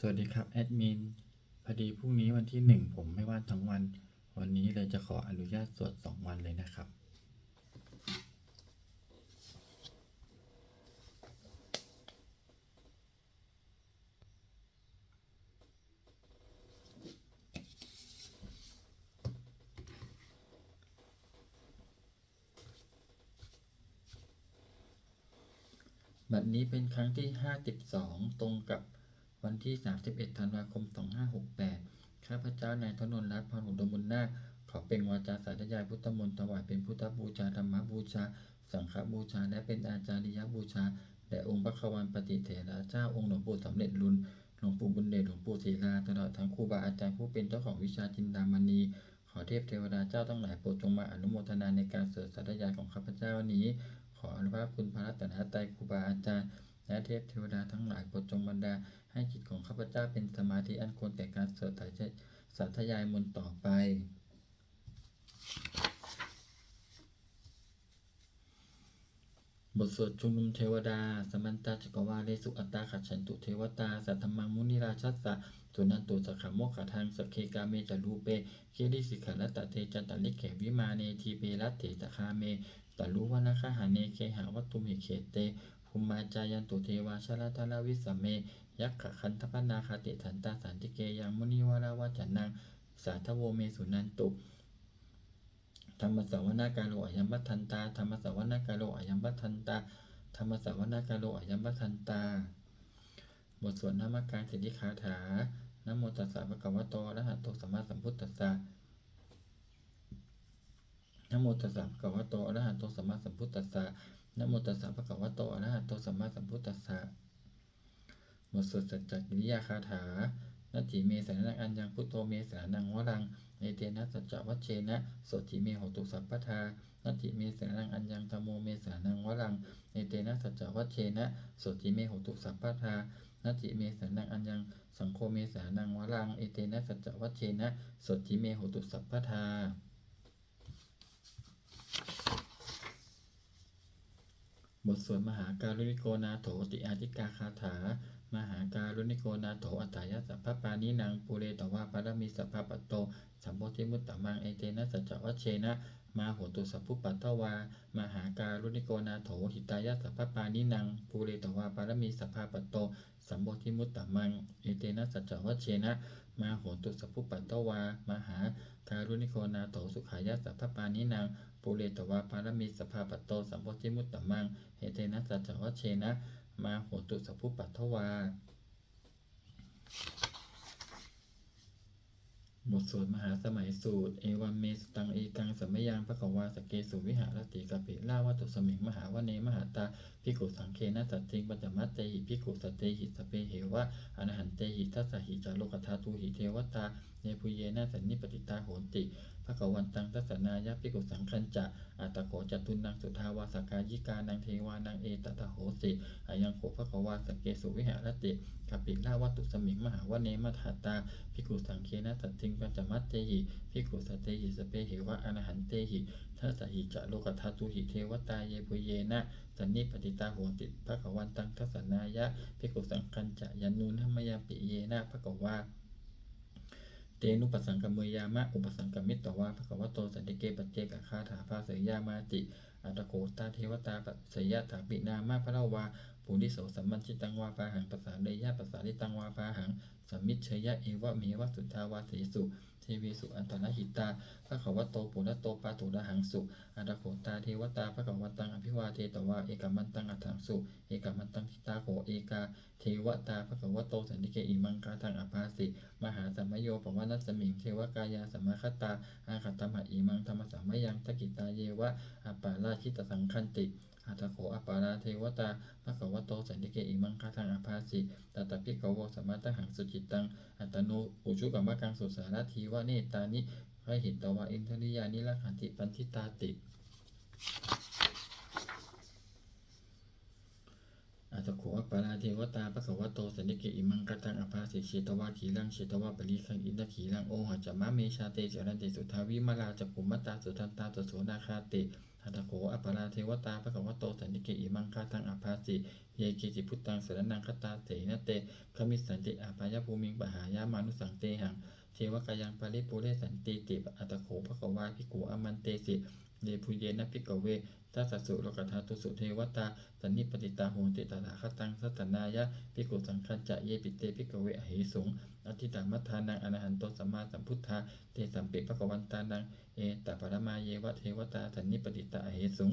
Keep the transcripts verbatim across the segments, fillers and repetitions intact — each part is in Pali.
สวัสดีครับแอดมิน พอดีพรุ่งนี้วันที่หนึ่งผมไม่ว่างทั้งวัน วันนี้เลยจะขออนุญาตสวดสองวันเลยนะครับ บัดนี้เป็นครั้งที่ห้าสิบสอง ตรงกับวันที่สามสิบเอ็ด ธันวาคม สองห้าหกแปด ข้าพเจ้านายธนนท์รัตน์ พรอุดมบุญนาค ขอเปล่งวาจาสาธยายพุทธมนต์ ถวายเป็นพุทธบูชา ธรรมบูชา สังฆบูชา และเป็นอาจาริยบูชา แด่องค์พระควัมปติเถระเจ้า องค์หลวงปู่สำเร็จลุน หลวงปู่บุญเดช หลวงปู่ศิลา ตลอดทั้งครูบาอาจารย์ผู้เป็นเจ้าของวิชาจินดามณี ขอเทพเทวดาเจ้าทั้งหลายโปรดจงมาอนุโมทนาในการสวดสาธยายของข้าพเจ้านี้ ขออานุภาพคุณพระรัตนตรัย ครูบาอาจารย์ และเทพเทวดาทั้งหลายโปรดจงบันดาลให้จิตของข้าพเจ้าเป็นสมาธิอันควรแก่การสวดสาธยายมนต์ต่อไป บทสวดชุมนุมเทวดา Samantā cakkavāḷesu atrāgacchantu devatā, saddhammaṃ munirājassa suṇantu saggamokkhadaṃ. Sagge kāme ca rūpe girisikharataṭe cantalikkhe vimāne, dīpe raṭṭhe ca gāme taruvanagahane gehavatthumhi khette, bhummā cāyantu devā jalathalavisame yakkhagandhabbanāgā, tiṭṭhantā santike yaṃ munivaravacanaṃ sādhavo me suṇantu. Dhammassavanakālo ayam bhadantā. Dhammassavanakālo ayam bhadantā. Dhammassavanakālo ayam bhadantā. บทสวดนมการสิทธิคาถา Namo tassa bhagavato arahato sammāsambuddhassa. Namo tassa bhagavato arahato sammāsambuddhassa. Namo tassa bhagavato arahato sammāsambuddhassa. บทสวดสัจจกิริยาคาถา Natthi me saraṇaṃ aññaṃ, buddho me saraṇaṃ varaṃ, etena saccavajjena sotthi me hotu sabbadā. Natthi me saraṇaṃ aññaṃ, dhammo me saraṇaṃ varaṃ, etena saccavajjena sotthi me hotu sabbadā. Natthi me saraṇaṃ aññaṃ, saṅgho me saraṇaṃ varaṃ, etena saccavajjena sotthi me hotu sabbadā. บทสวดมหาการุณิโกนาโถติอาทิกาคาถา Mahākāruṇiko nātho atthāya sabbapāṇinaṃ, pūretvā pāramī sabbā patto sambodhimuttamaṃ, etena saccavajjena mā hontu sabbupaddavā. Mahākāruṇiko nātho hitāya sabbapāṇinaṃ, pūretvā pāramī sabbā patto sambodhimuttamaṃ, etena saccavajjena mā hontu sabbupaddavā. Mahākāruṇiko nātho sukhāya sabbapāṇinaṃ, pūretvā pāramī sabbā patto sambodhimuttamaṃ, etena saccavajjena mā hontu sabbupaddavā. บทสวดมหาสมัยสูตร Evaṃ me sutaṃ. Ekaṃ samayaṃ bhagavā sakkesu viharati kapilavatthusmiṃ mahāvane mahatā bhikkhusaṅghena saddhiṃ pañcamattehi bhikkhusatehi sabbeheva arahantehi. Dasahi ca lokadhātūhi devatā yebhuyyena sannipatitā honti bhagavantaṃ dassanāya bhikkhusaṅghañca. Atha kho catunnaṃ suddhāvāsakāyikānaṃ devānaṃ etadahosi: Ayaṃ kho bhagavā sakkesu viharati kapilavatthusmiṃ mahāvane mahatā bhikkhusaṅghena saddhiṃ pañcamattehi bhikkhusatehi sabbeheva arahantehi. Dasahi ca lokadhātūhi devatā yebhuyyena sannipatitā honti bhagavantaṃ dassanāya bhikkhusaṅghañca. Yannūna mayampi yena bhagavā tenupasaṅkameyyāma, upasaṅkamitvā bhagavato santike paccekagāthā bhāseyyāmāti. Atha kho tā devatā seyyathāpi nāma balavā puriso sammiñjitaṃ vā bāhaṃ pasāreyya, pasāritaṃ vā bāhaṃ sammiñjeyya, evameva suddhāvāsesu devesu antarahitā bhagavato purato pāturahaṃsu. Atha kho tā devatā bhagavantaṃ abhivādetvā ekamantaṃ aṭṭhaṃsu. Ekamantaṃ ṭhitā kho ekā devatā bhagavato santike imaṃ gāthaṃ abhāsi: Mahāsamayo pavanasmiṃ, devakāyā samāgatā, āgatamha imaṃ dhammasamayaṃ, dakkhitāyeva aparājitasaṅghanti. Atha kho aparā devatā bhagavato santike imaṃ gāthaṃ abhāsi: Tatra bhikkhavo samādahaṃsu, cittaṃ attano ujukamakaṃsu, sārathīva nettāni gahetvā, indriyāni rakkhanti paṇḍitāti. Atha kho aparā devatā bhagavato santike imaṃ gāthaṃ abhāsi: Chetvā khīlaṃ chetvā palighaṃ, indakhīlaṃ ohaccamanejā, te caranti suddhā vimalā, cakkhumatā sudantā susunāgāti. Atha kho aparā devatā bhagavato santike imaṃ gāthaṃ abhāsi: Ye keci buddhaṃ saraṇaṃ gatāse, na te gamissanti apāyabhūmiṃ, pahāya mānusaṃ dehaṃ devakāyaṃ paripūressantīti. Atha kho bhagavā bhikkhū āmantesi: Yebhuyyena bhikkhave dasasu lokadhātūsu devatā sannipatitā honti tathāgataṃ dassanāya bhikkhusaṅghañca. Yepi te bhikkhave ahesuṃ atītamaddhānaṃ arahanto sammāsambuddhā, tesampi bhagavantānaṃ etaparamāyeva devatā sannipatitā ahesuṃ,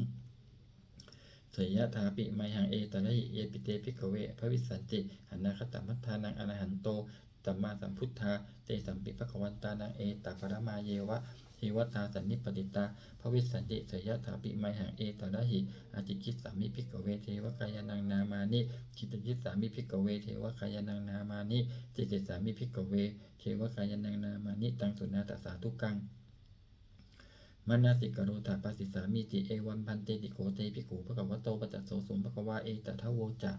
seyyathāpi mayhaṃ etarahi. Yepi te bhikkhave bhavissanti anāgatamaddhānaṃ arahanto sammāsambuddhā, tesampi bhagavantānaṃ etaparamāyeva devatā sannipatitā bhavissanti, seyyathāpi mayhaṃ etarahi. Ācikkhissāmi bhikkhave devakāyānaṃ nāmāni, kittayissāmi bhikkhave devakāyānaṃ nāmāni, desessāmi bhikkhave devakāyānaṃ nāmāni. Taṃ suṇātha sādhukaṃ manasikarotha bhāsissāmīti. Evaṃ bhanteti kho te bhikkhū bhagavato paccassosuṃ. Bhagavā etadavoca: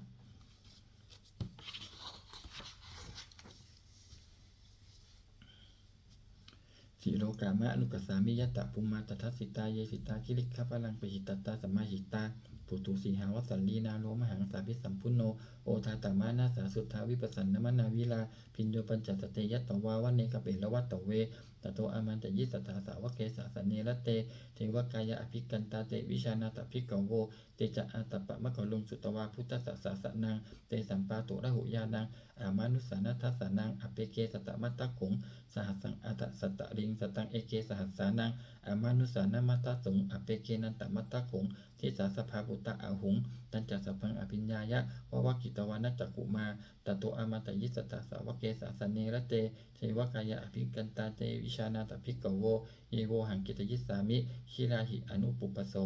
Silokamanukassāmi, yattha bhummā tadassitā; ye sitā girigabbharaṃ, pahitattā samāhitā. Puthū sīhāva sallīnā, lomahaṃsābhisambhuno; odātamanasā suddhā, vippasannamanāvilā. Bhiyyo pañcasate ñatvā, vane kāpilavatthave; tato āmantayi satthā, sāvake sāsane rate. Devakāyā abhikkantā, te vijānātha bhikkhavo. Te ca ātappamakaruṃ, sutvā buddhassa sāsanaṃ; tesampāturahu ñāṇaṃ, amanussāna dassanaṃ. Appeke satamaddakkhuṃ, sahassaṃ atha sattariṃ; sataṃ eke sahassānaṃ, amanussānamaddasuṃ. Appekenantamaddakkhuṃ, disā sabbā phuṭā ahuṃ; tañca sabbaṃ abhiññāya, vavakkhitvāna cakkhumā. Tato āmantayi satthā, sāvake sāsane rate. Devakāyā abhikkantā, te vijānātha bhikkhavo; ye vohaṃ kittayissāmi, girāhi anupubbaso.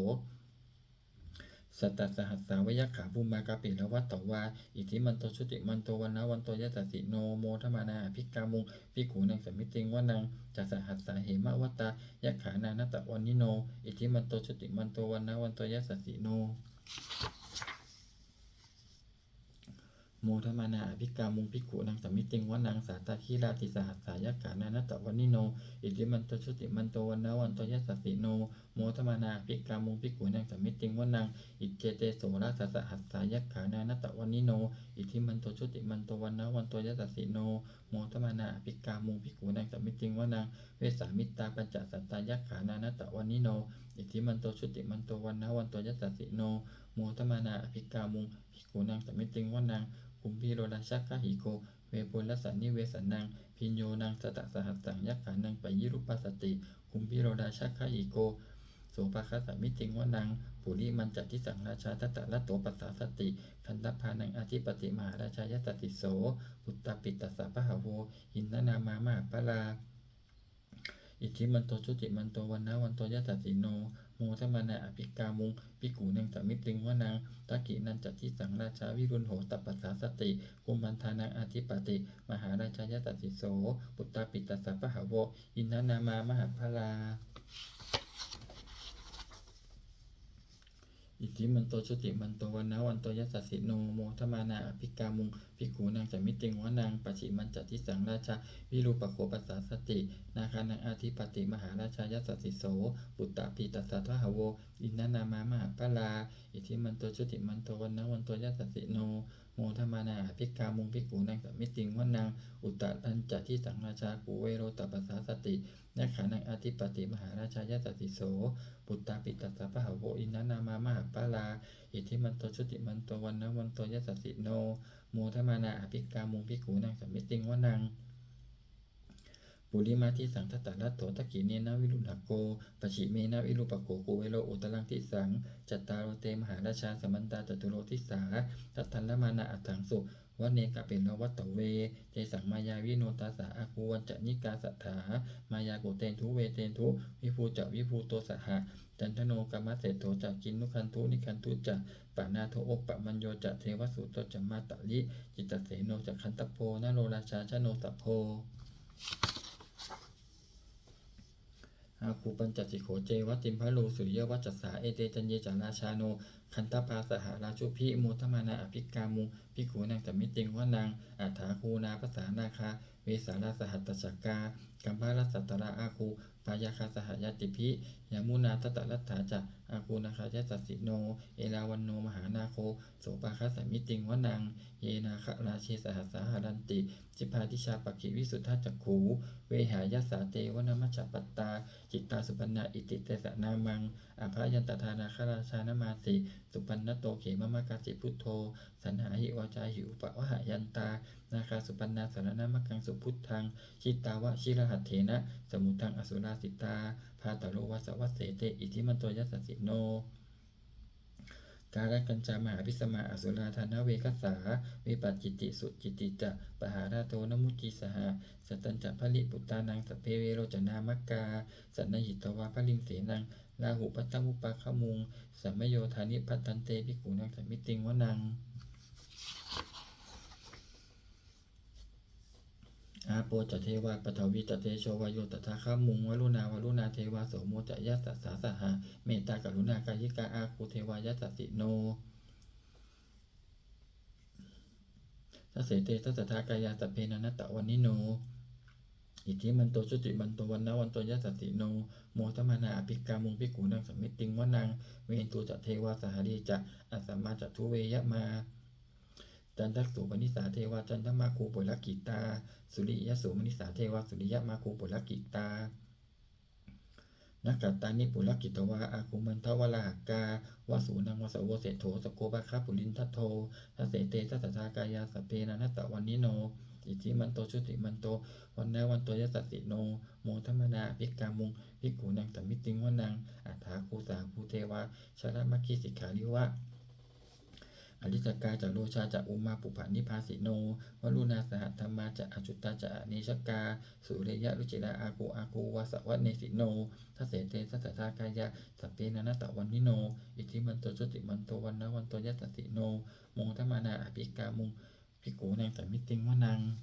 Sattasahassā va yakkhā, bhummā kāpilavatthavā; iddhimanto jutimanto, vaṇṇavanto yasassino; modamānā abhikkāmuṃ, bhikkhūnaṃ samitiṃ vanaṃ. Chasahassā hemavatā, yakkhā nānattavaṇṇino; iddhimanto jutimanto, vaṇṇavanto yasassino; modamānā abhikkāmuṃ, bhikkhūnaṃ samitiṃ vanaṃ. Sātāgirā tisahassā, yakkhā nānattavaṇṇino; iddhimanto jutimanto, vaṇṇavanto yasassino; modamānā abhikkāmuṃ, bhikkhūnaṃ samitiṃ vanaṃ. Iccete soḷasasahassā, yakkhā nānattavaṇṇino; iddhimanto jutimanto, vaṇṇavanto yasassino; modamānā abhikkāmuṃ, bhikkhūnaṃ samitiṃ vanaṃ. Vessāmittā pañcasatā, yakkhā nānattavaṇṇino; iddhimanto jutimanto, vaṇṇavanto yasassino; modamānā abhikkāmuṃ, bhikkhūnaṃ samitiṃ vanaṃ. Kumbhīro rājagahiko, vepullassa nivesanaṃ; bhiyyo naṃ satasahassaṃ, yakkhānaṃ payirupāsati; kumbhīro rājagahiko, sopāga samitiṃ vanaṃ. Purimañca disaṃ rājā, dhataraṭṭho pasāsati; gandhabbānaṃ ādhipati, mahārājā yasassi so. Puttāpi tassa bahavo, indanāmā mahabbalā; iddhimanto jutimanto, vaṇṇavanto yasassino; modamānā abhikkāmuṃ, bhikkhūnaṃ samitiṃ vanaṃ. Dakkhiṇañca disaṃ rājā, virūḷho tappasāsati; kumbhaṇḍānaṃ ādhipati, mahārājā yasassi so. Puttāpi tassa bahavo, indanāmā mahabbalā; iddhimanto jutimanto, vaṇṇavanto yasassino; modamānā abhikkāmuṃ, bhikkhūnaṃ samitiṃ vanaṃ. Pacchimañca disaṃ rājā, virūpakkho pasāsati; nāgānaṃ ādhipati, mahārājā yasassi so. Puttāpi tassa bahavo, indanāmā mahabbalā; iddhimanto jutimanto, vaṇṇavanto yasassino; modamānā abhikkāmuṃ, bhikkhūnaṃ samitiṃ vanaṃ. Uttarañca disaṃ rājā, kuvero tappasāsati; yakkhānaṃ ādhipati, mahārājā yasassi so. Puttāpi tassa bahavo, indanāmā mahabbalā; iddhimanto jutimanto, vaṇṇavanto yasassino; modamānā abhikkāmuṃ, bhikkhūnaṃ samitiṃ vanaṃ. Purimadisaṃ dhataraṭṭho, dakkhiṇena virūḷhako; pacchimena virūpakkho, kuvero uttaraṃ disaṃ. Cattāro te mahārājā, samantā caturo disā; daddallamānā aṭṭhaṃsu, vane kāpilavatthave. Tesaṃ māyāvino dāsā, āgū vañcanikā saṭhā; māyā kuṭeṇḍu veṭeṇḍu, viṭū ca viṭuṭo saha. Candano kāmaseṭṭho ca, kinnughaṇḍu nighaṇḍu ca; panādo opamañño ca, devasūto ca mātali; cittaseno ca gandhabbo, naḷorājā janosabho. Āgū pañcasikho ceva timbarū suriyavacchasā, ete caññe ca rājāno gandhabbā saha rājubhi, modamānā abhikkāmuṃ bhikkhūnaṃ samitiṃ vanaṃ. Athāgū nābhasā nāgā vesālā saha tacchakā, kambalassatarā āgū pāyāgā saha ñātibhi, yāmunā dhataraṭṭhā ca āgū nāgā yasassino, erāvaṇo mahānāgo sopāga samitiṃ vanaṃ. Ye nāgarāje sahasā haranti dibbā dijā pakkhi visuddhacakkhū, vehāyasā te vanamajjhapattā citrā supaṇṇā iti tesa nāmaṃ. Abhayantadā nāgarājānamāsi supaṇṇato khemamakāsi buddho, saṇhāhi vācāhi upavhayantā nāgā supaṇṇā saraṇamakaṃsu buddhaṃ. Jitā vajirahatthena samuddaṃ asurā sitā, bhātaro vāsavassete iddhimanto yasassino. Kālakañjā mahābhismā asurā dānaveghasā, vepacitti sucitti ca pahārādo namucī saha. Satañca baliputtānaṃ sabbe verocanāmakā, sannayhitvā baliṃ senaṃ rāhubhaddamupāgamuṃ. Samayodāni bhaddante bhikkhūnaṃ samitiṃ vanaṃ. Āpo ca devā paṭhavī ca tejo vāyo tadāgamuṃ, varuṇā vāruṇā devā somo ca yasasā saha. Mettākaruṇākāyikā āgū devā yasassino. Dasete dasadhā kāyā sabbe nānattavaṇṇino, iddhimanto jutimanto vaṇṇavanto yasassino, modamānā abhikkāmuṃ bhikkhūnaṃ samitiṃ vanaṃ. Veṇḍū ca devā sahalī ca asamā ca duve yamā, candassūpanisā devā candamāgū purakkhitā, suriyassūpanisā devā suriyamāgū purakkhitā. Nakkhattāni purakkhitvā āgū mandavalāhakā, vasūnaṃ vāsavo seṭṭho sakkopāga purindado. Dasete dasadhā kāyā sabbe nānattavaṇṇino, iddhimanto jutimanto vaṇṇavanto yasassino, modamānā abhikkāmuṃ bhikkhūnaṃ samitiṃ vanaṃ. Athāgū sahabhū devā jalamaggisikhāriva, ariṭṭhakā ca rojā ca ummāpupphanibhāsino, varuṇā sahadhammā ca accutā ca anejakā, sūleyyarucirā āgū āgū vāsavanesino. Dasete dasadhā kāyā sabbe nānattavaṇṇino, iddhimanto jutimanto vaṇṇavanto yasassino, modamānā abhikkāmuṃ bhikkhūnaṃ samitiṃ vanaṃ.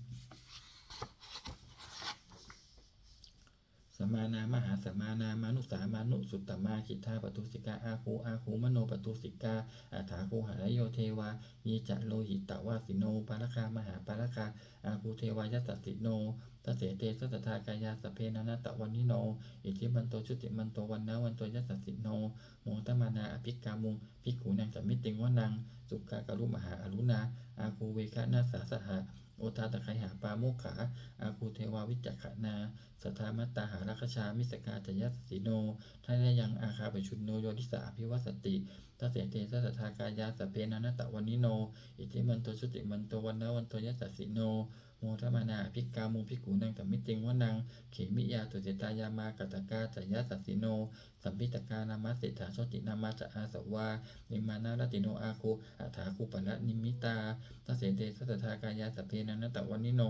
Samānā mahāsamānā mānusā mānusuttamā, khiḍḍāpadosikā āgū āgū manopadosikā. Athāgū harayo devā ye ca lohitavāsino, pāragā mahāpāragā āgū devā yasassino. Dasete dasadhā kāyā sabbe nānattavaṇṇino, iddhimanto jutimanto vaṇṇavanto yasassino, modamānā abhikkāmuṃ bhikkhūnaṃ samitiṃ vanaṃ. Sukkā karumhā aruṇā āgū veghanasā saha, odātagayhā pāmokkhā āgū devā vicakkhaṇā. Sadāmattā hāragajā missakā ca yasassino, thanayaṃ āgā pajjunno yo disā abhivassati. Dasete dasadhā kāyā sabbe nānattavaṇṇino, iddhimanto jutimanto vaṇṇavanto yasassino, modamānā abhikkāmuṃ bhikkhūnaṃ samitiṃ vanaṃ. Khemiyā tusitā yāmā kaṭṭhakā ca yasassino, lambitakā lāmaseṭṭhā jotināmā ca āsavā, nimmānaratino āgū athāgū paranimmitā. Dasete dasadhā kāyā sabbe nānattavaṇṇino,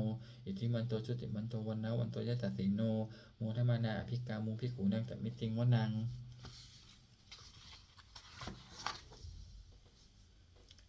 iddhimanto jutimanto vaṇṇavanto yasassino, modamānā abhikkāmuṃ bhikkhūnaṃ samitiṃ vanaṃ.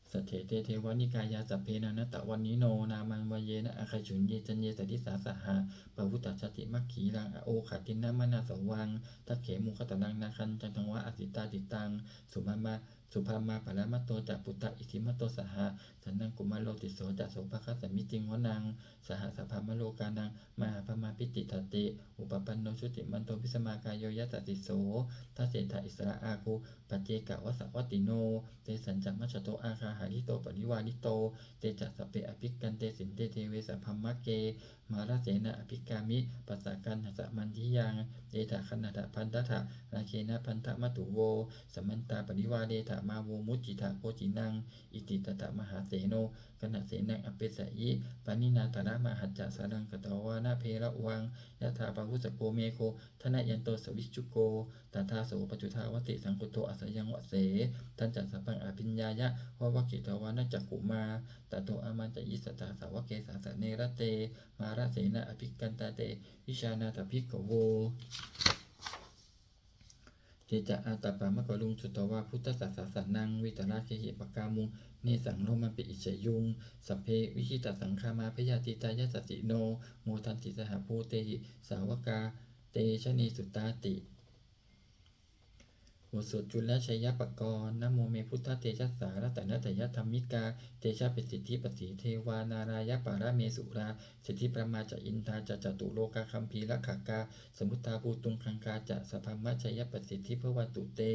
Saṭṭhete devanikāyā sabbe nānattavaṇṇino, nāmanvayena āgañchuṃ ye caññe sadisā saha. Pavutthajātimakkhilaṃ oghatiṇṇamanāsavaṃ, dakkhemoghataraṃ nāgaṃ candaṃva asitātitaṃ. Subrahmā subrahmā paramatto ca puttā iddhimato saha, sanaṅkumāro tisso ca sopāga samitiṃ vanaṃ. Sahassabrahmalokānaṃ mahābrahmābhitiṭṭhati, upapanno jutimanto bhismākāyo yasassi so. Dasettha issarā āgū paccekavasavattino, tesañca majjhato āgā hārito parivārito. Te ca sabbe abhikkante sinde deve sabrahmake, mārasenā abhikkāmi passa kaṇhassa mandiyaṃ. Etha gaṇhatha bandhatha rāgena bandhamatthu vo, samantā parivāretha mā vo muñcittha koci naṃ. Iti tattha mahāseno kaṇhasenaṃ apesayi, pāṇinā talamāhacca saraṃ katvāna bheravaṃ. Yathā pāvussako megho thanayanto savijjuko, tadā so paccudāvatti saṅkuddho asayaṃvase. Tañca sabbaṃ abhiññāya vavakkhitvāna cakkhumā, tato āmantayi satthā sāvake sāsane rate. Mārasenā abhikkantā te vijānātha bhikkhavo. Te ca ātappamakaruṃ sutvā buddhassa sāsanaṃ, vītarāgehi pakkāmuṃ nesaṃ lomampi iñjayuṃ. Sabbe vijitasaṅgāmā bhayātītā yasassino, modanti saha bhūtehi sāvakā te janesutāti. บทสวดจุลชัยปกรณ์ Namo me buddhatejasā ratanattayadhammikā tejapasiddhi pasīdevā nārāyaparamesurā siddhibrahmā ca indā ca catulokā gambhīrakkhakā samuddā bhūtuṃ gaṅgā ca sabrahmajayapasiddhi bhavantu te.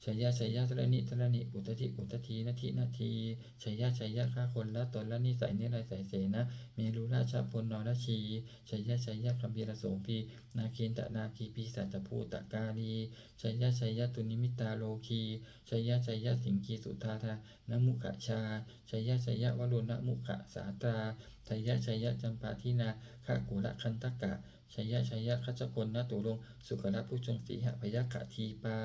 Jaya jaya dharaṇi dharaṇī udadhi udadhī nadi nadī, jaya jaya gagonlatonlanisai niraisaisena merurājabalanarajī, jaya jaya gambhīrasombhī nāgendanāgī pisācabhūtakālī, jaya jaya dunnimittarogī, jaya jaya siṅgīsudādānamukhajā, jaya jaya varuṇamukhasātrā, jaya jaya campādināgakulagandhaka, jaya jaya gajagonnaturaṅga sukarabhujaṅga sīhabyagghadīpā,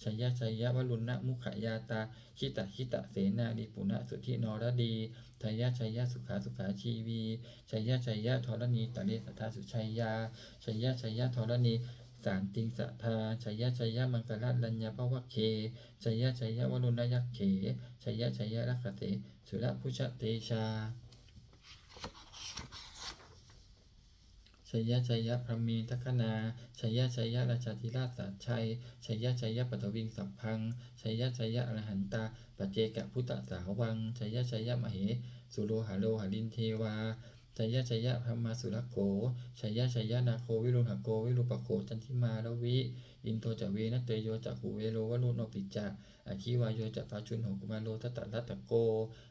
jaya jaya varuṇamukhayātrā jita jita senārī puna sudhī naradī, jaya jaya sukhā sukhā jīvī, jaya jaya dharaṇītale sadā sujayā, jaya jaya dharaṇī santin sadā, jaya jaya maṅkarāj raññā bhavagge, jaya jaya varuṇayakkhe, jaya jaya rakkhase surabhujatejā. Jaya jaya brahmendagaṇā, jaya jaya rājādhirāja sājjai, jaya jaya paṭhaviṃ sabbaṃ, jaya jaya arahantā paccekabuddhasāvaṃ, jaya jaya mahesuro haro harindevā, jaya jaya brahmā surakkho, jaya jaya nāgo viruḷhako virūpakkho candimā ravi, indo ca venateyyo ca kuvero varuṇopi ca, aggi vāyo ca pājuṇho kumāro dhataraṭṭhako,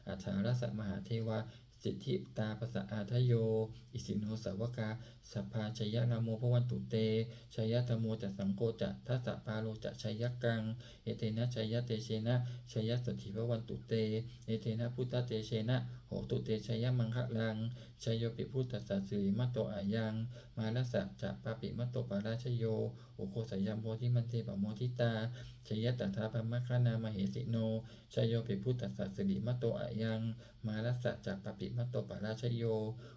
aṭṭhārasa mahādevā siddhitāpasa-ādayo, isino sāvakā sabbā jaya rāmo bhavantu te, jaya dhammo ca saṅgho ca dasapālo ca jayakaṃ, etena jayatejena jayasotthī bhavantu te, etena buddhatejena hotu te jayamaṅgalaṃ. Jayopi buddhassa sirīmato ayaṃ, mārassa ca pāpimato parājayo, ugghosayaṃ bodhimaṇḍe pamoditā, jaya tadā brahmagaṇā mahesino. Jayopi buddhassa sirīmato ayaṃ, mārassa ca pāpimato parājayo,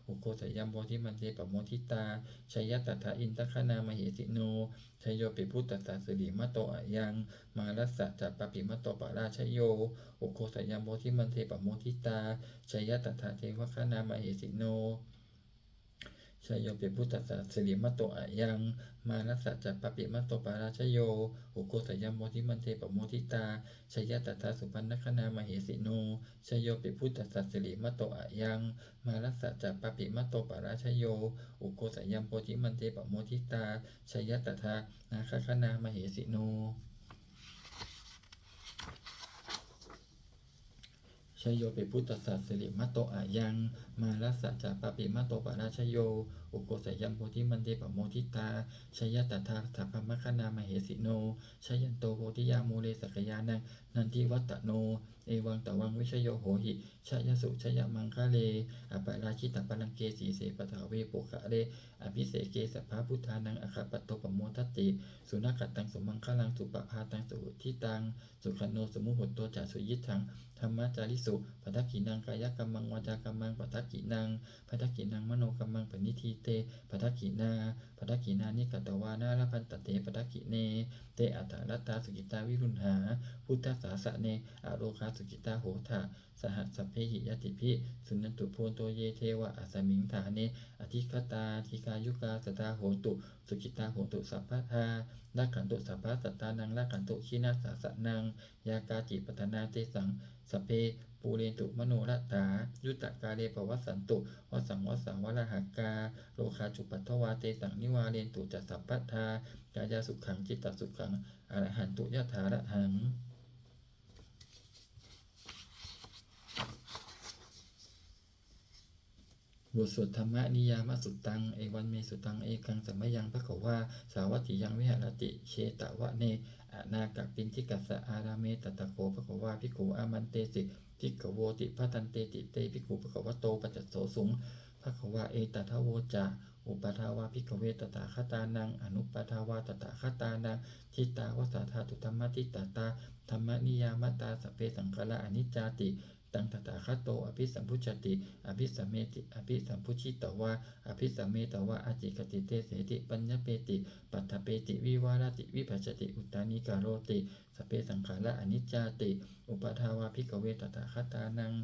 ugghosayaṃ bodhimaṇḍe pamoditā, jaya tadā indagaṇā mahesino. Jayopi buddhassa sirīmato ayaṃ, mārassa ca pāpimato parājayo, ugghosayaṃ bodhimaṇḍe pamoditā, jaya tadā devagaṇā mahesino. Jayopi buddhassa sirīmato ayaṃ, mārassa ca pāpimato parājayo, ugghosayaṃ bodhimaṇḍe pamoditā, jaya tadā supaṇṇagaṇā mahesino. Jayopi buddhassa sirīmato ayaṃ, mārassa ca pāpimato parājayo, ugghosayaṃ bodhimaṇḍe pamoditā, jaya tadā nāgagaṇā mahesino. Jayopi buddhassa sirīmato ayaṃ, mārassa ca pāpimato parājayo, ugghosayaṃ bodhimaṇḍe pamoditā, jaya tadā brahmagaṇā mahesino. Jayanto bodhiyā mūle sakyānaṃ nandivaḍḍhano, evaṃ tvaṃ vijayo hohi jayassu jayamaṅgale, aparājitapallaṅke sīse paṭhavipokkhare, abhiseke sabbabuddhānaṃ aggappatto pamodati. Sunakkhattaṃ sumaṅgalaṃ supabhātaṃ suhuṭṭhitaṃ, sukhaṇo sumuhutto ca suyiṭṭhaṃ brahmacārisu, padakkhiṇaṃ kāyakammaṃ vācākammaṃ padakkhiṇaṃ, padakkhiṇaṃ manokammaṃ paṇidhī te padakkhiṇā, padakkhiṇāni katvāna labhantatthe padakkhiṇe. Te atthaladdhā sukhitā viruḷhā buddhasāsane, arogā sukhitā hotha saha sabbehi ñātibhi. Suṇantu bhonto ye devā asmiṃ ṭhāne adhigatā, dīghāyukā sadā hontu, sukhitā hontu sabbadā. Rakkhantu sabbasattānaṃ, rakkhantu jinasāsanaṃ, yā kāci patthanā tesaṃ sabbe pūrentu manorathā. Yuttakāle pavassantu vassaṃ vassā valāhakā, rogā cupaddavā tesaṃ nivārentu ca sabbadā. Kāyasukhaṃ cittasukhaṃ arahantu yathārahaṃ. บทสวด Dhammaniyāmasuttaṃ. Evaṃ me sutaṃ. Ekaṃ samayaṃ bhagavā sāvatthiyaṃ viharati jetavane anāthapiṇḍikassa ārāme. Tatra kho bhagavā bhikkhū āmantesi bhikkhavoti. Bhadanteti te bhikkhū bhagavato paccassosuṃ. Bhagavā etadavoca. Uppādā vā bhikkhave tathāgatānaṃ anuppādā vā tathāgatānaṃ ṭhitāva sā dhātu dhammaṭṭhitatā dhammaniyāmatā sabbe saṅkhārā aniccāti. Taṃ tathāgato abhisambujjhati abhisameti. Abhisambujjhitvā abhisametvā ācikkhati deseti paññapeti paṭṭhapeti vivarati vibhajati uttānīkaroti Sabbe saṅkhārā aniccāti. Uppādā vā bhikkhave tathāgatānaṃ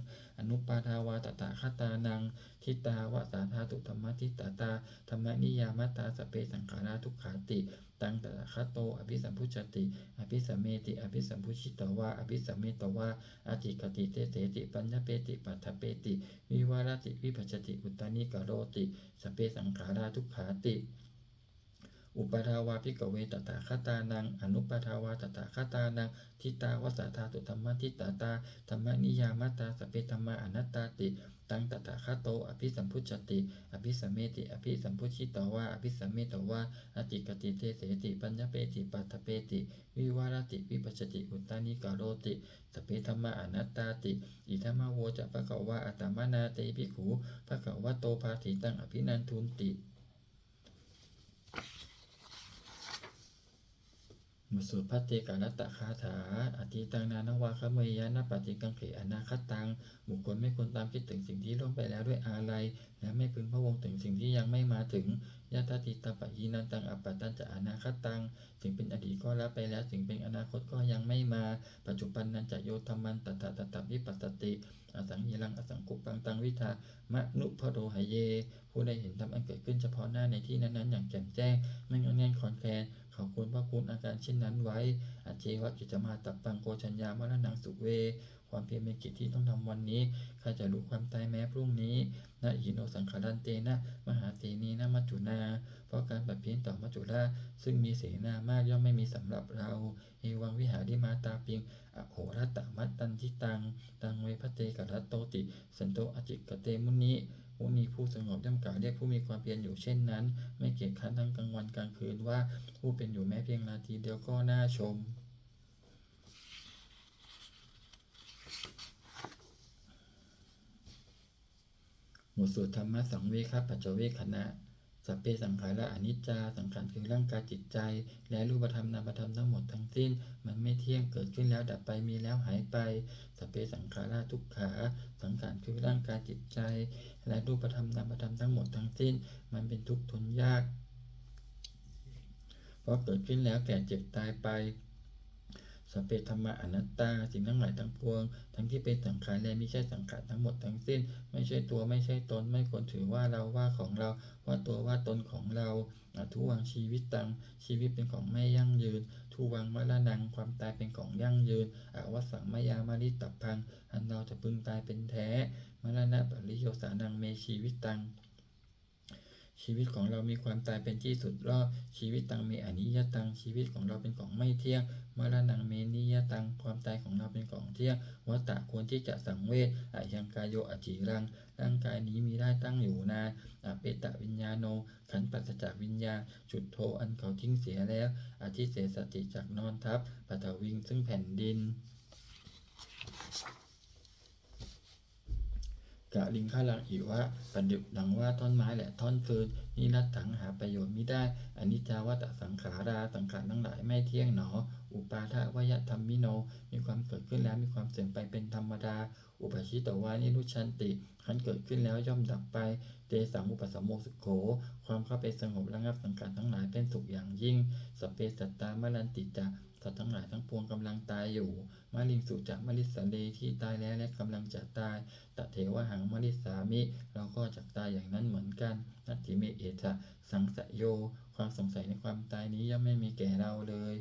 anuppādā vā tathāgatānaṃ ṭhitāva sā dhātu dhammaṭṭhitatā dhammaniyāmatā sabbe saṅkhārā dukkhāti. Taṃ tathāgato abhisambujjhati abhisameti, abhisambujjhitvā abhisametvā ācikkhati deseti paññapeti paṭṭhapeti vivarati vibhajati uttānīkaroti sabbe saṅkhārā dukkhāti. Uppādā vā bhikkhave tathāgatānaṃ anuppādā vā tathāgatānaṃ ṭhitāva sā dhātu dhammaṭṭhitatā dhammaniyāmatā sabbe dhammā anattāti. Taṃ tathāgato abhisambujjhati abhisameti, abhisambujjhitvā abhisametvā ācikkhati deseti paññapeti paṭṭhapeti vivarati vibhajati uttānīkaroti sabbe dhammā anattāti. Idamavoca bhagavā. Attamanā te bhikkhū bhagavato bhāsitaṃ abhinandunti. บทสวดภัทเทกรัตตคาถา Atītaṃ nānvāgameyya nappaṭikaṅkhe anāgataṃ. บุคคลไม่ควรตามคิดถึงสิ่งที่ล่วงไปแล้วด้วยอาลัย และไม่พึงพะวงถึงสิ่งที่ยังไม่มาถึง Yadatītampahīnantaṃ appattañca anāgataṃ. สิ่งเป็นอดีตก็ละไปแล้ว สิ่งเป็นอนาคตก็ยังไม่มา Paccuppannañca yo dhammaṃ tattha tattha vipassati asaṃhiraṃ asaṅkuppaṃ taṃ viddhā manubrūhaye. ผู้ใดเห็นธรรมอันเกิดขึ้นเฉพาะหน้าในที่นั้นๆ อย่างแจ่มแจ้ง ไม่งอนแง่นคลอนแคลน เขาควรพอกพูนอาการเช่นนั้นไว้ Ajjeva kiccamātappaṃ ko jaññā maraṇaṃ suve. ความเพียรเป็นกิจที่ต้องทำวันนี้ ใครจะรู้ความตายแม้พรุ่งนี้ Na hi no saṅgarantena mahāsenena maccunā. เพราะการผัดเพี้ยนต่อมัจจุราชซึ่งมีเสนามากย่อมไม่มีสำหรับเรา Evaṃ vihārimātāpiṃ ahorattamatanditaṃ taṃ ve bhaddekarattoti santo ācikkhate muni. มุนีผู้สงบย่อมกล่าวเรียกผู้มีความเพียรอยู่เช่นนั้น ไม่เกียจคร้านทั้งกลางวันกลางคืนว่า ผู้เป็นอยู่แม้เพียงราตรีเดียวก็น่าชม บทสวดธรรมสังเวคปัจจเวกขณะ Sabbe saṅkhārā aniccā. สังขารคือร่างกายจิตใจ และรูปธรรมนามธรรมทั้งหมดทั้งสิ้น มันไม่เที่ยง เกิดขึ้นแล้วดับไป มีแล้วหายไป Sabbe saṅkhārā dukkhā. สังขารคือร่างกายจิตใจ และรูปธรรมนามธรรมทั้งหมดทั้งสิ้น มันเป็นทุกข์ทนยาก เพราะเกิดขึ้นแล้วแก่เจ็บตายไป Sabbe dhammā anattā. สิ่งทั้งหลายทั้งปวง ทั้งที่เป็นสังขารและมิใช่สังขารทั้งหมดทั้งสิ้น ไม่ใช่ตัว ไม่ใช่ตน ไม่ควรถือว่าเรา ว่าของเรา ว่าตัว ว่าตนของเรา Adhuvaṃ jīvitaṃ. ชีวิตเป็นของไม่ยั่งยืน Dhuvaṃ maraṇaṃ. ความตายเป็นของยั่งยืน Avassaṃ mayā maritabbaṃ. อันเราจะพึงตายเป็นแท้ Maraṇapariyosānaṃ me jīvitaṃ. ชีวิตของเรามีความตายเป็นที่สุดรอบ Jīvitaṃ me aniyataṃ. ชีวิตของเราเป็นของไม่เที่ยง Maraṇaṃ me niyataṃ. ความตายของเราเป็นของเที่ยง Vata ควรที่จะสังเวช Ayaṃ kāyo aciraṃ. ร่างกายนี้มิได้ตั้งอยู่นาน Apetaviññāṇo. ครั้นปราศจากวิญญาณ Chuḍḍho. อันเขาทิ้งเสียแล้ว Adhisessati. จักนอนทับ Paṭhaviṃ. ซึ่งแผ่นดิน Kaliṅgaraṃ iva. ประดุจดังว่าท่อนไม้และท่อนฟืน Niratthaṃ. หาประโยชน์มิได้ Aniccā vata saṅkhārā. สังขารทั้งหลายไม่เที่ยงหนอ Uppādavayadhammino. มีความเกิดขึ้นแล้วมีความเสื่อมไปเป็นธรรมดา Uppajjitvā nirujjhanti. ครั้นเกิดขึ้นแล้วย่อมดับไป Tesaṃ vūpasamo sukho. ความเข้าไปสงบระงับสังขารทั้งหลายเป็นสุขอย่างยิ่ง Sabbe sattā maranti ca. สัตว์ทั้งหลายทั้งปวงกำลังตายอยู่ Mariṃsu ca marissare. ที่ตายแล้วและกำลังจะตาย Tathevāhaṃ marissāmi. เราก็จักตายอย่างนั้นเหมือนกัน Natthi me ettha saṃsayo. ความสงสัยในความตายนี้ย่อมไม่มีแก่เราเลย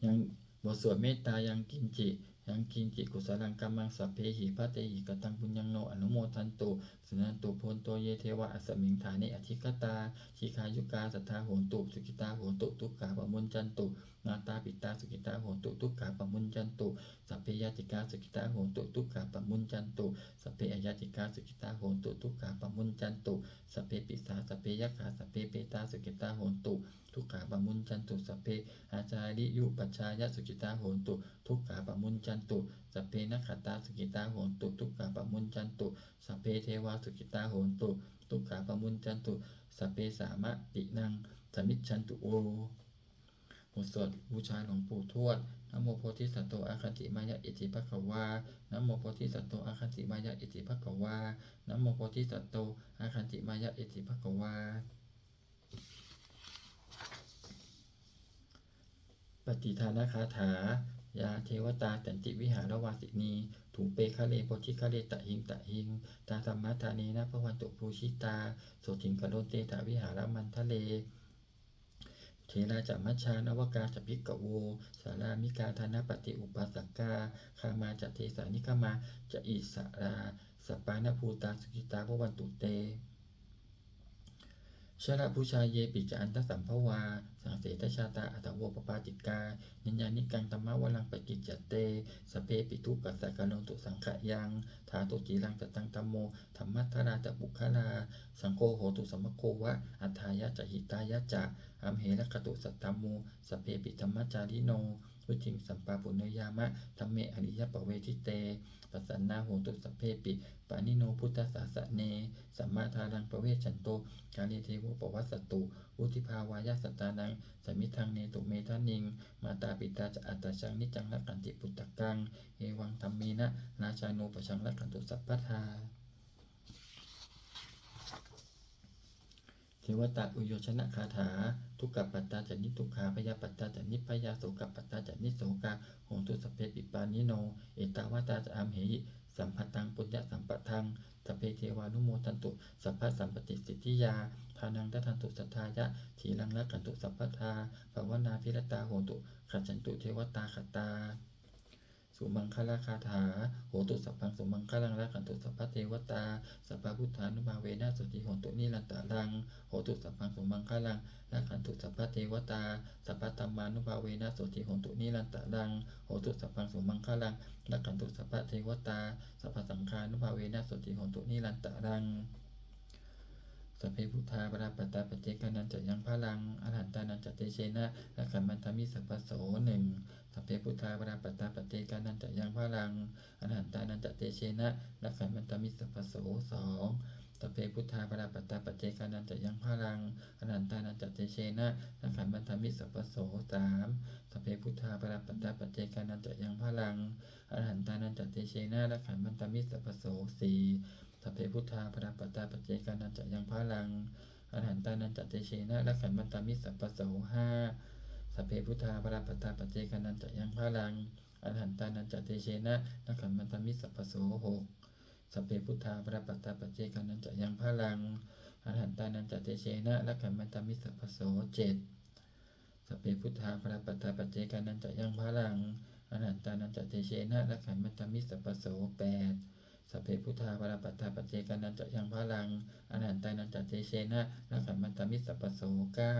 ยัง บทสวดเมตตา Yaṅkiñci. Yaṅkiñci kusalaṃ kammaṃ sabbehi katehi kataṃ puññaṃ no anumodantu. Suṇantu bhonto ye devā asmiṃ ṭhāne adhigatā. Dīghāyukā sadā hontu, sukhitā hontu, dukkhā pamuñcantu. Mātā pitā sukhitā hontu, dukkhā pamuñcantu. Sabbe ñātikā sukhitā hontu, dukkhā pamuñcantu. Sabbe aññātikā sukhitā hontu, dukkhā pamuñcantu. Sabbe pisā, sabbe yakkhā, sabbe petā sukhitā hontu, dukkhā pamuñcantu. Sabbe ācariyupajjhāyā sukhitā hontu, dukkhā pamuñcantu. Sabbe nakkhattā sukhitā hontu, dukkhā pamuñcantu. Sabbe devā sukhitā hontu, dukkhā pamuñcantu. Sabbe sampattīnaṃ samijjhantu vo. บทสวดบูชาหลวงปู่ทวด Namo bodhisatto āgantimāya iti bhagavā. Namo bodhisatto āgantimāya iti bhagavā. Namo bodhisatto āgantimāya iti bhagavā. Pattidānagāthā. Yā devatā santi vihāravāsinī, thūpe ghare bodhighare tahiṃ tahiṃ, tā dhammadānena bhavantu pūjitā, sotthiṃ karontedha vihāramaṇḍale. Therā ca majjhā navakā ca bhikkhavo, sārāmikā dānapatī upāsakā, gāmā ca desā nigamā ca issarā, sappāṇabhūtā sukhitā bhavantu te. Jalābujā yepi ca aṇḍasambhavā, saṃsedajātā athavopapātikā, niyyānikaṃ dhammavaraṃ paṭicca te, sabbepi dukkhassa karontu saṅkhayaṃ. Ṭhātu ciraṃ sataṃ dhammo, dhammaddharā ca puggalā, saṅgho hotu samaggo va, atthāya ca hitāya ca. Amhe rakkhatu saddhammo, sabbepi dhammacārino, vuḍḍhiṃ sampāpuṇeyyāma, dhamme ariyappavedite. Pasannā hontu sabbepi, pāṇino buddhasāsane. Sammā dhāraṃ pavecchanto, kāle devo pavassatu, vuḍḍhibhāvāya sattānaṃ, samiddhaṃ netu medaniṃ. Mātā pitā ca atrajaṃ, niccaṃ rakkhanti puttakaṃ, evaṃ dhammena rājāno, pajaṃ rakkhantu sabbadā. Devatāuyyojanagāthā. Dukkhappattā ca niddukkhā, bhayappattā ca nibbhayā, sokappattā ca nissokā, hontu sabbepi pāṇino. Ettāvatā ca amhehi, sambhataṃ puññasampadaṃ, sabbe devānumodantu, sabbasampattisiddhiyā. Dānaṃ dadantu saddhāya, sīlaṃ rakkhantu sabbadā, bhāvanābhiratā hontu, gacchantu devatāgatā. Sumaṅgalagāthā. Hotu sabbaṃ sumaṅgalaṃ, rakkhantu sabbadevatā, sabbabuddhānubhāvena, sotthī hontu nirantaraṃ. Hotu sabbaṃ sumaṅgalaṃ, rakkhantu sabbadevatā, sabbadhammānubhāvena, sotthī hontu nirantaraṃ. Hotu sabbaṃ sumaṅgalaṃ, rakkhantu sabbadevatā, sabbasaṅghānubhāvena, sotthī hontu nirantaraṃ. Sabbe buddhā balappattā, paccekānañca yaṃ balaṃ, arahantānañca tejena, rakkhaṃ bandhāmi sabbaso. หนึ่ง. Sabbe buddhā balappattā, paccekānañca yaṃ balaṃ, arahantānañca tejena, rakkhaṃ bandhāmi sabbaso. สอง. Sabbe buddhā balappattā, paccekānañca yaṃ balaṃ, arahantānañca tejena, rakkhaṃ bandhāmi sabbaso. สาม. Sabbe buddhā balappattā, paccekānañca yaṃ balaṃ, arahantānañca tejena, rakkhaṃ bandhāmi sabbaso. สี่. Sabbe buddhā balappattā, paccekānañca yaṃ balaṃ, arahantānañca tejena, rakkhaṃ bandhāmi sabbaso. ห้า. Sabbe buddhā balappattā, paccekānañca yaṃ balaṃ, arahantānañca tejena, rakkhaṃ bandhāmi sabbaso. หก. Sabbe buddhā balappattā, paccekānañca yaṃ balaṃ, arahantānañca tejena, rakkhaṃ bandhāmi sabbaso. เจ็ด. Sabbe buddhā balappattā, paccekānañca yaṃ balaṃ, arahantānañca tejena, rakkhaṃ bandhāmi sabbaso. แปด. Sabbe buddhā balappattā, paccekānañca yaṃ balaṃ, arahantānañca tejena, rakkhaṃ bandhāmi sabbaso. เก้า.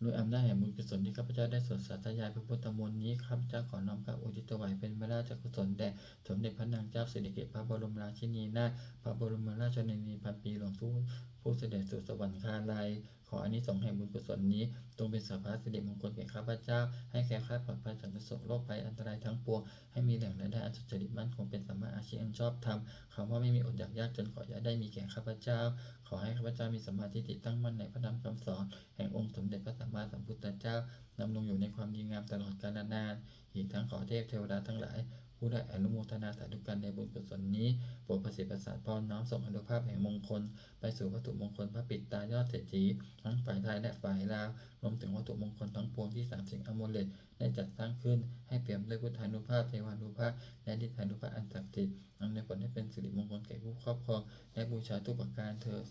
ด้วยอำนาจแห่งบุญกุศลที่ข้าพเจ้าได้สวดสาธยายพระพุทธมนต์นี้ ข้าพเจ้าขอน้อมเกล้าอุทิศถวายเป็นพระราชกุศลแด่สมเด็จพระนางเจ้าสิริกิติ์ พระบรมราชินีนาถ พระบรมราชชนนีพันปีหลวง ผู้เสด็จสู่สวรรคาลัย ขออานิสงส์แห่งบุญกุศลนี้ จงเป็นสาภาสิริมงคลแก่ข้าพเจ้า ให้แคล้วคลาดปลอดภัยจากทุกข์โศกโรคภัยอันตรายทั้งปวง ให้มีแหล่งรายได้อันสุจริตมั่นคง เป็นสัมมาอาชีพอันชอบธรรม คำว่าไม่มีอดอยากยากจนขออย่าได้มีแก่ข้าพเจ้า ขอให้ข้าพเจ้ามีสัมมาทิฏฐิตั้งมั่นในพระธรรมคำสอนแห่งองค์สมเด็จพระสัมมาสัมพุทธเจ้า ดำรงอยู่ในความดีงามตลอดกาลนาน อีกทั้งขอเทพเทวดาทั้งหลาย ผู้ได้อนุโมทนาสาธุการในบุญกุศลนี้ โปรดประสิทธิ์ประสาทพรน้อมส่งอานุภาพแห่งมงคล ไปสู่วัตถุมงคลพระปิดตายอดเศรษฐี ทั้งฝ่ายไทยและฝ่ายลาว รวมถึงวัตถุมงคลทั้งปวงที่สามสิงห์อโมเลตได้จัดสร้างขึ้น ให้เปี่ยมด้วยพุทธานุภาพ เทวานุภาพ และฤทธานุภาพอันศักดิ์สิทธิ์ อำนวยผลให้เป็นสิริมงคลแก่ผู้ครอบครอง และบูชาทุกประการเทอญ